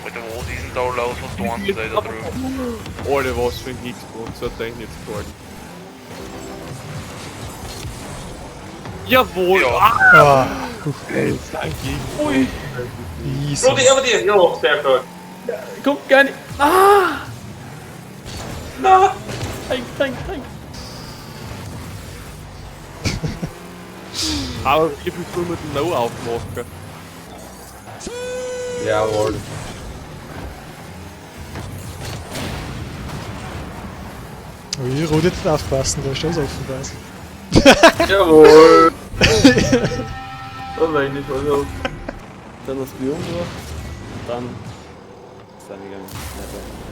Alter, was ist denn da los? Was tun sie da drüben? Alter, was für ein Glückspunkt, so hat der jetzt gehalten. Jawohl! Ja. Ah, Ah, danke. Ui, easy. Rudi, aber dir! Ja, sehr stark. kommt gar nicht. Ah! Na! Tank, Tank, Tank. Aber wie viel soll man denn noch aufmachen? Jawohl. Ui, Rudi, jetzt aufpassen, da ist schon offen was. Jawohl. Da war ich nicht voll auf. Dann das Biom durch. Und dann ist dann gegangen.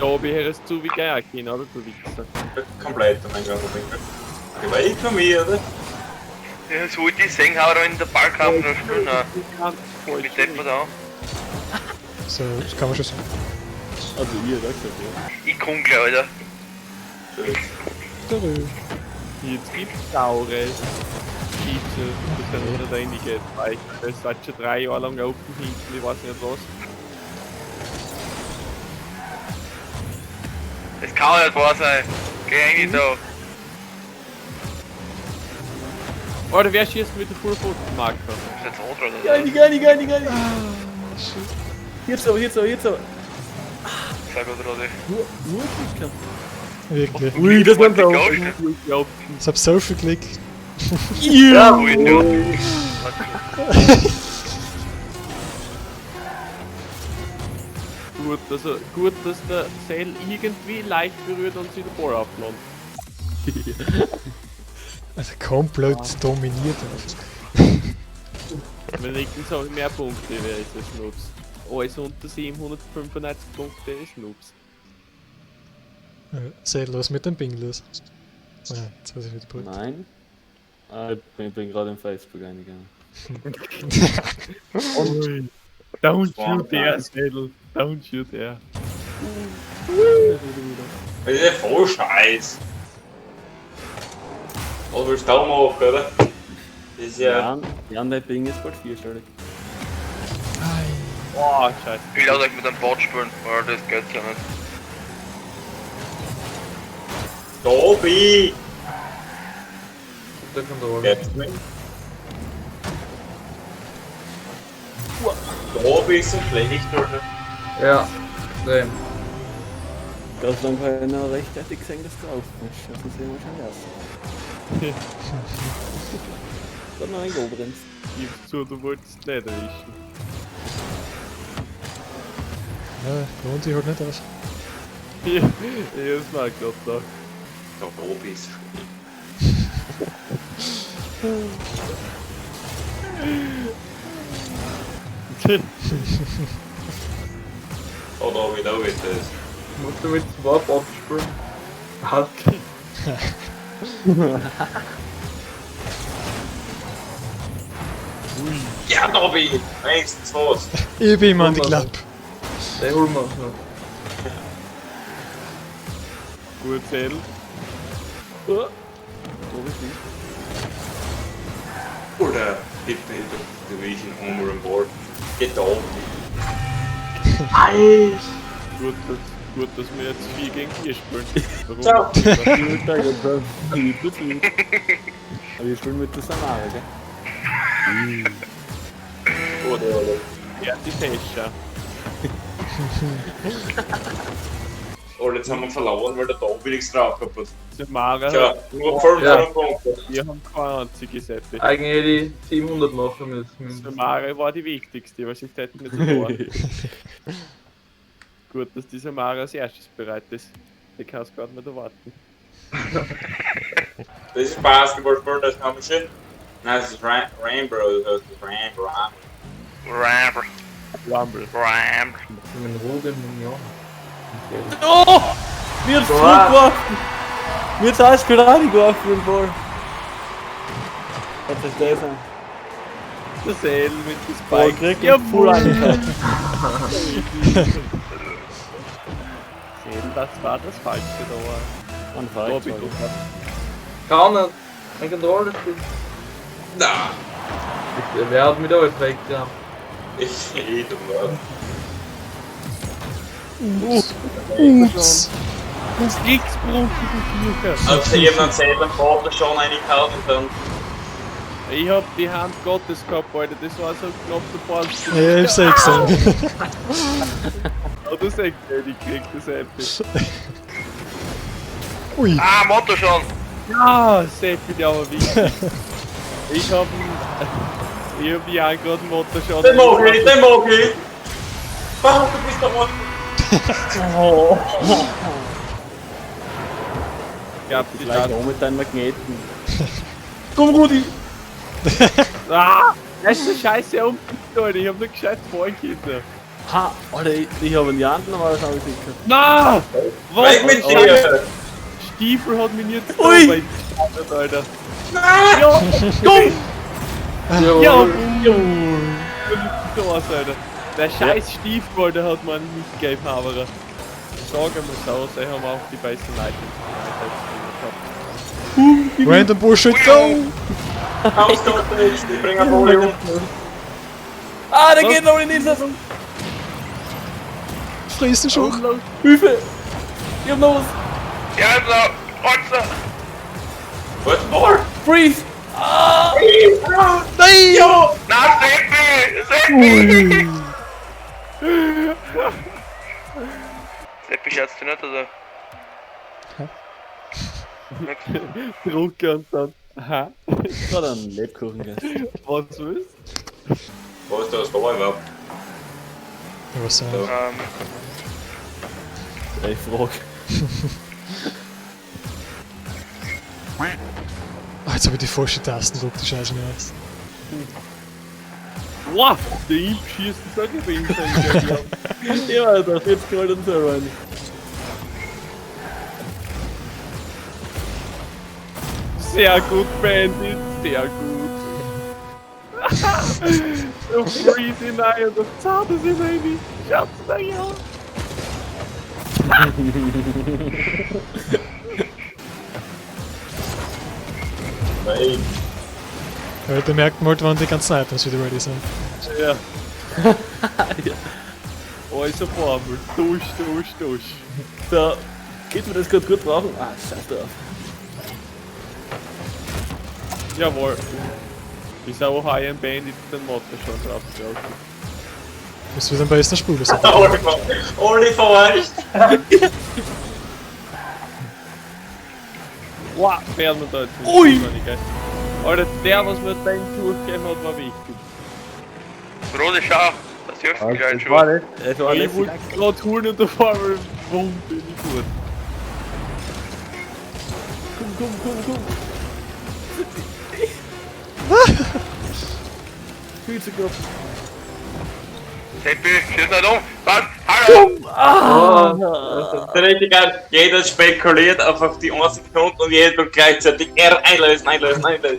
Da hab ich es zu wie geil können, oder? Du Wichser. Komplett, oh mein Gott, oh mein Gott. Okay, war ich von mir, oder? Ja, so wollte ich sehen, aber in der Ballkampf noch spielen. Ne? Mit deppert an. So, das kann man schon sagen. Also ihr, da gesagt, ja. Ich komm gleich, Alter. Tarö. Jetzt gibt's saure Chips, das kann nicht reingeht. Weil ich das seit schon 3 Jahre lang offen hinten, ich weiß nicht was. Das kann nicht wahr sein. Geh rein da. Alter, wer schießt mit der Full-Marker? Ist jetzt rot oder Geil, was? geil, geil, geil. Shit. Jetzt aber, jetzt aber, jetzt aber. Sehr gut, Rudi. Nur Glück gehabt. Wirklich. Ui, das war Die ein Ghost. Ich glaub, Ich hab so viel Glück. Ja! Du Idiot. gut, gut, dass der Cell irgendwie leicht berührt und sich der Ball aufladen. Also komplett dominiert einfach. Wenigstens habe ich mehr Punkte, wer ist das Noobs? Alles unter 795 Punkte ist Noobs. Seht los mit dem Ping los. Ah, jetzt weiß ich wieder berührt. Nein. Ah, ich bin gerade in Facebook eingegangen. Don't you dare, Cell. Don't you dare. Das ist ja voll scheiß. Was willst du da machen, oder? Das ist ja. Ja, Jan, dein Ping ist bald vierstellig. Ei. Boah, scheiße. Ich lass euch mit einem Bot spielen, weil das geht ja nicht. Tobi! Unter Kontrolle. Jetzt nicht. Tobi ist so schlecht, Alter. Ja, extrem. Gott sei Dank habe ich noch rechtzeitig gesehen, dass du auf bist. Das muss ich wahrscheinlich lassen. Dann noch ein Go bremst. Gib's zu, du wolltest nicht erwischen. Ja, lohnt sich halt nicht aus. Ich hab's mir auch gerade gedacht. Tobi ist schlecht. Oh, Tobi, da wird das. Musst du mit zwei Bots spielen? Was? Ja, Tobi! Wenigstens was. Ich bin immer an die Klappe. Den holen wir uns noch. Gut, Cell. Oh. Tobi fliegt. Oder die Division Homer an Bord. Geht da oben. Gut, dass wir jetzt 4 gegen 4 spielen. Warum? Ciao. Aber wir spielen mit der Samara, gell? Oder, oder. Ja, die Tescha. Oh, jetzt haben wir verloren, weil der Tobi nichts drauf gehabt hat. Samara, Tja, nur 5 Ja. Punkte. wir haben keine einzige Seite. Eigentlich hätte ich 700 machen müssen. Samara war die wichtigste, weil sie hätten nicht verloren. Gut, dass die Samara als erstes bereit ist. Die kann es gar nicht erwarten. Das ist Basketball spielen, das kann man schön. Nein, das ist Rainbow, das heißt das Rainbow. Ramble, Rumble. Ramble. Mit Ruben Mignon. Oh! Mir hat's zurückgeworfen! Mir hat's eiskalt reingeworfen, den Ball. Was soll das sein? Der Sel mit dem Ball Spike. kriegt und voll reingehauen. Sel, das war das falsche da. Man falsch. Tobi, du hast Kann nicht. Mein Controller spielt. Na, Wer hat mich da alles weggerammt? ich eh dumm war. Ups. Ups. Du kriegst Bruch, du Viecher. Also ich hab einen selben Vater schon reingehauen und dann. Ich hab die Hand Gottes gehabt, Alter. Das war so knapp davor. Ja, ich hab's eh gesehen. Oh, das echt nicht, ich krieg das Seppi. Ui. Ah, Motto schon! Ja, Seppi, der war wichtig. Ich hab Ich hab ja gerade einen Motor schon. Den mag ich, den mag ich! Warum, du bist der Mann! Ich glaub, die Gleich Stadt. auch mit deinen Magneten. Komm, Rudi! Ah! Das ist eine scheiße um, Alter. Ich hab nur gescheit fahren können. Ha! Alter, ich hab einen Jan normalerweise gehabt. Na! Was? Weg mit dir! Stiefel hat mich jetzt Ui. da Alter. Nein! Ja! Komm! Ja! Ja! aus, Alter. Der scheiß Stiefel, Alter, hat man nicht gegeben, aber. Sagen wir so, sie haben auch die besten Items gehabt. Random Bullshit, go! Haus dort jetzt, ich bring eine Folie um. Ah, der geht noch in die Insel! Fressen schon. Hilfe! Ich hab noch was! Ja, also, Alter! Was? Ball! Freeze! Nein! Na, Seppi! Seppi! Ui. Seppi scherzt du nicht, oder? Nix. Drucke und dann. Aha. Gerade einen Lebkuchen gegessen. Was willst Wo ist das da überhaupt? Ja, was denn? Ich frag. Ah, jetzt hab ich die falsche Tasten gedrückt, die Scheiße mir jetzt. Wow! Der Imp schießt das auch nicht bei Ja, da jetzt gerade den Server rein. Sehr gut, Bandit, sehr gut. Du freeze hinein und das zahlt es hinein. Schaut's da ja. Nein. Ja, da merkt man halt, wann die ganzen Items wieder ready sind. Ja. ja. Also Formel. Dusch, dusch, dusch. Da geht mir das gerade gut brauchen. Ah, scheiß drauf. Jawohl. Ich sag auch ein Bandit den Motor schon drauf. glaub ich. Das wird am besten Spule sein. Oliver! Olli verarscht! Wow, fährt man da jetzt nicht. Ui. Das war nicht geil. Alter, der, was mir den durchgegeben hat, war wichtig. Rode, schau! Das hilft mir gleich schon. Es war Ich lässig. wollte gerade holen und auf einmal, wumm, bin ich gut. Komm, komm, komm, komm. Viel zu knapp. Seppi, schieß nicht um! Was? Hallo! Das ist richtig geil. Jeder spekuliert auf die 1 Sekunde und jeder tut gleichzeitig R einlösen, einlösen, einlösen.